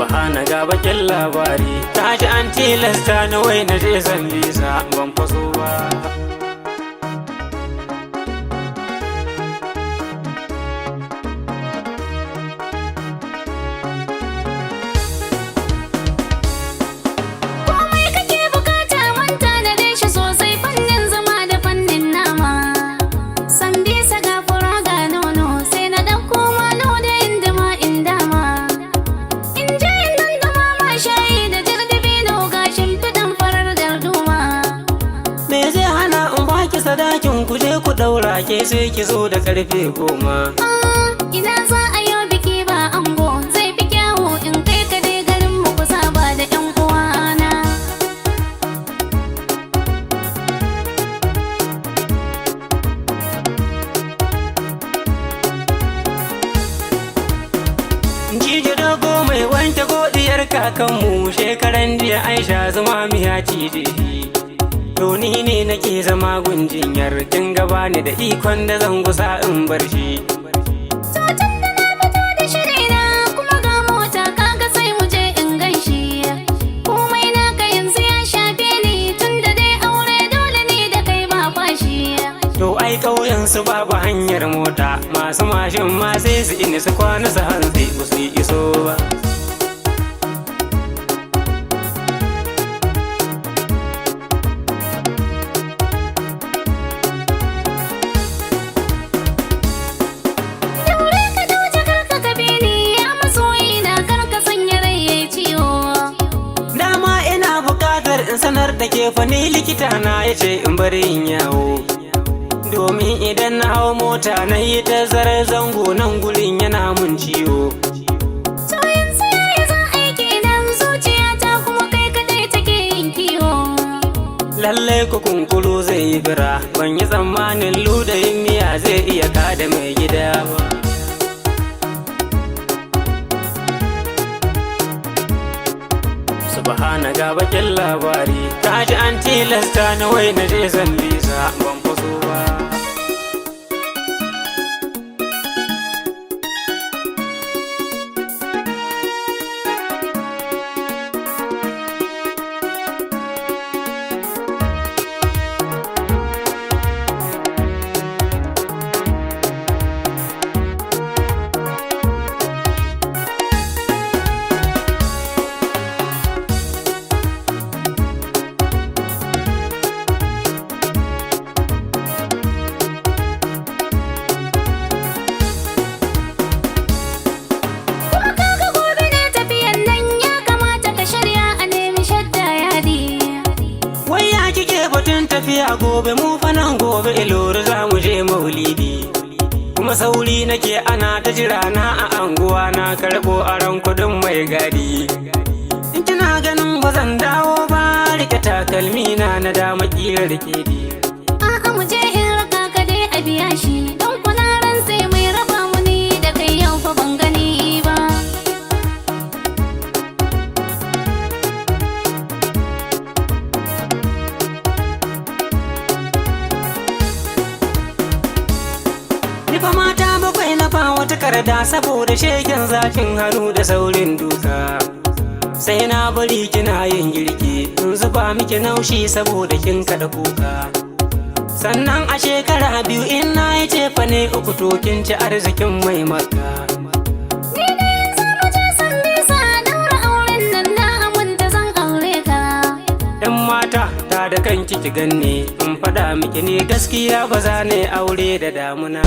Subhana, ga bakin labari. Ta ji an tilasta ni wai na je Sambisa, ban faso ba. Komai kake bukata mun tanade shi sosai, fannin zama da fannin nama. Sambisa ga fura ga nono, sai na ɗauko mano da indima in dama. In je in dandama ma shayi da jardibino, ga shimfiɗan farar darduma. Me zai hana in baki sadakin, ku je ku daura, ke sai ki zo da karfe 10? Ah, ina za a yi biki ba ango? Zai fi kyawu in kai ka dai garin mu ku saba da 'yan uwana. Jiji dogo mai wanke godiyar kakanmu, shekaran jiya Aisha zama miya cije shi. To ni ne nake zama gunjinyar, kin gaba ni da ikon da zan gusa in bar shi. To tun da na fito da shirina kuma ga mota, kaga sai mu je in ganshi. Komai naka yanzu ya shafe ni, tun da dai aure dole ne da kai ba fashi. To ai ƙauyen su babu hanyar mota, masu mashin ma sai su ini su kwana su hantsi ba su yi iso ba. Daure ka dau jakar ka ka bi ni, ya masoyi na, kar ka sanya rai yayi ciwo. Dama ina buƙatar in sanar da ke fa, ni likita na ya ce in bari in yawo. Domin idan na hau mota na yi tazarar zango, nan gurin yana mun ciwo. To yanzu yaya za a yi kenan? Zuciyata kuma kai kadai take yin kiwo. Lallai ku kunkuru zai yi fira, ban yi tsammanin ludayin miya zai iya kada mai gida ba. Subhana, ga bakin labari. Ta ji an tilasta ni wai na je Sambisa, ban faso ba. Kuma kaga gobe ne tafiyan nan, ya kamata ka shirya a nemi shadda yadi. Wai ya kike batun tafiya gobe? Mu fa nan gobe Ilori za mu je maulidi. Kuma sauri nake, ana ta jira na a anguwa, na karɓo aron kudin mai gadi. In kina ganin ba zan dawo ba, rike takalmi na na dama kirar kedi. A'a, mu je in raka ka dai a biya shi, don kuna ran sai mai raba mu ni da kai yau fa ban gani ba. Ni fa mata bakwai na fa wata karda saboda shegen zafin hannu da saurin duka. Sai na bari kina yin girki in zuba miki naushi saboda kin kada kuka. Sannan a shekara 2 in na yi cefa ne 3, to kin ci arzikin mai maka. Ni dai yanzu mu je Sambisa daura auren nan, na aminta zan aure ka. Yan mata, ta da kanki ki ganni in faɗa miki, ni gaskiya ba za ne aure da damuna.